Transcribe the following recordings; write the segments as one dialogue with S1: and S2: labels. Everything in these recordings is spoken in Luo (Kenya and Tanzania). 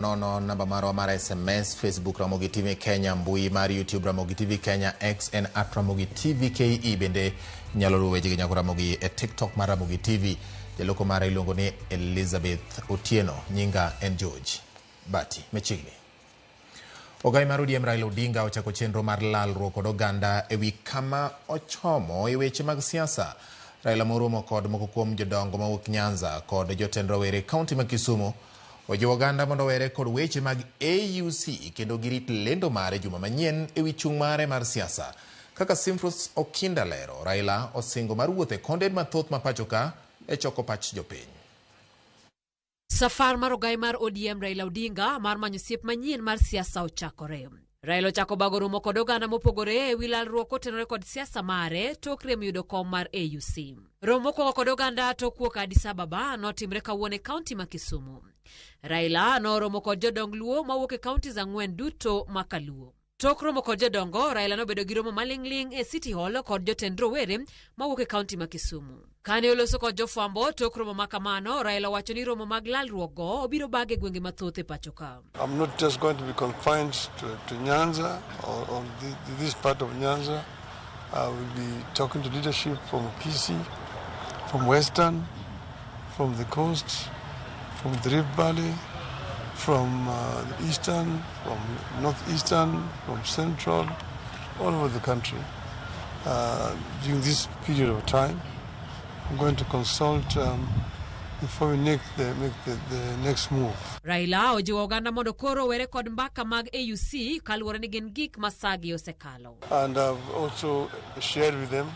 S1: Nono namba marwa mar SMS, Facebook Ramogi TV Kenya, mbui mar YouTube Ramogi TV Kenya, X en at Ramogi TV KE. Bende nyalo luwo wechegi nyako Ramogi e TikTok mar Ramogi TV. Jaloko mara iluongo ni Elizabeth Otieno, nyinga en George Bati. Machiegni. Ogai mar ODM Raila Odinga ochako chenro mar lalruok kod oganda e wi kama ochomo e weche mag siasa. Raila moromo kod moko kuom jodongo mawuok Nyanza kod jotend rowere e kaunti ma Kisumu ojiwo oganda mondo owere kod weche mag AUC kendo girit lendo mare juma manyien e wi chung' mare mar siasa. Kaka Simfros Okinda lero, Raila osingo mar wuotho e konde mathoth ma pacho ka e choko pach jopiny.
S2: Safar mar ogai mar ODM Raila Odinga mar manyo osiep manyien mar siasa ochakore. Raila ochako bago romo kod oganda mopogore e wi lalruok kotenore kod siasa mare tok rem yudo kom mar AUC. Romo mokwongo kod oganda tok wuok Addis Ababa notimre kawuono e kaunti ma Kisumu. Raila noromo kod jodong Luo mawuok e kauntis ang'wen duto ma Kaluo. Tok romo kod jodongo, Raila nobedo gi romo maling'ling' e City Hall kod jotend rowere mawuok e kaunti ma Kisumu. Kane oloso kod jofwambo tok romo ma kamano, Raila owacho ni romo mag lalruok go obiro bage e gwenge mathoth e pacho ka.
S3: I'm not just going to be confined to Nyanza or this part of Nyanza. I will be talking to leadership from Kisii, from Western, from the coast, from the Rift Valley, from the Eastern, from Northeastern, from Central, all over the country. During this period of time, I'm going to consult before we make the next move.
S2: Raila ojiwo oganda mondo koro owere kod mbaka mag AUC kaluwore ni gin gik ma sagi osekalo.
S3: And I've also shared with them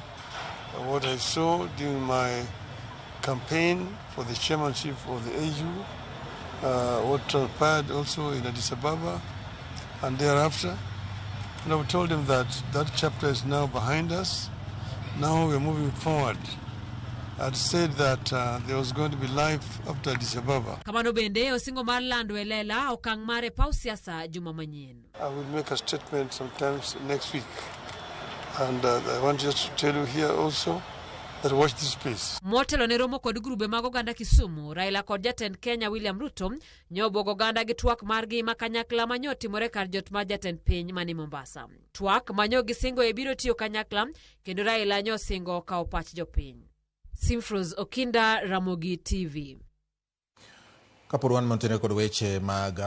S3: what I saw during my campaign for the chairmanship of the AU, what transpired also in Addis Ababa and thereafter. And I've told them that that chapter is now behind us. Now we're moving forward. I'd said that there was going to be life after Addis Ababa.
S2: Kamano bende osingo mar lando e lela okang' mare paw siasa juma manyien.
S3: I will make a statement sometimes next week. And I want just to tell you here also that watch this space.
S2: Motelo ne romo kod grube mag oganda Kisumu, Raila kod jatend Kenya William Ruto nyobuogo oganda gi twak margi ma kanyakla manyo timore kar jot mar jatend piny mani Mombasa. Twak manyo gisingo e biro tiyo kanyakla kendo Raila nyosingo kawo pach jopiny. Simfros Okinda, Ramogi TV.
S1: Kapod wan mantiere kod weche mag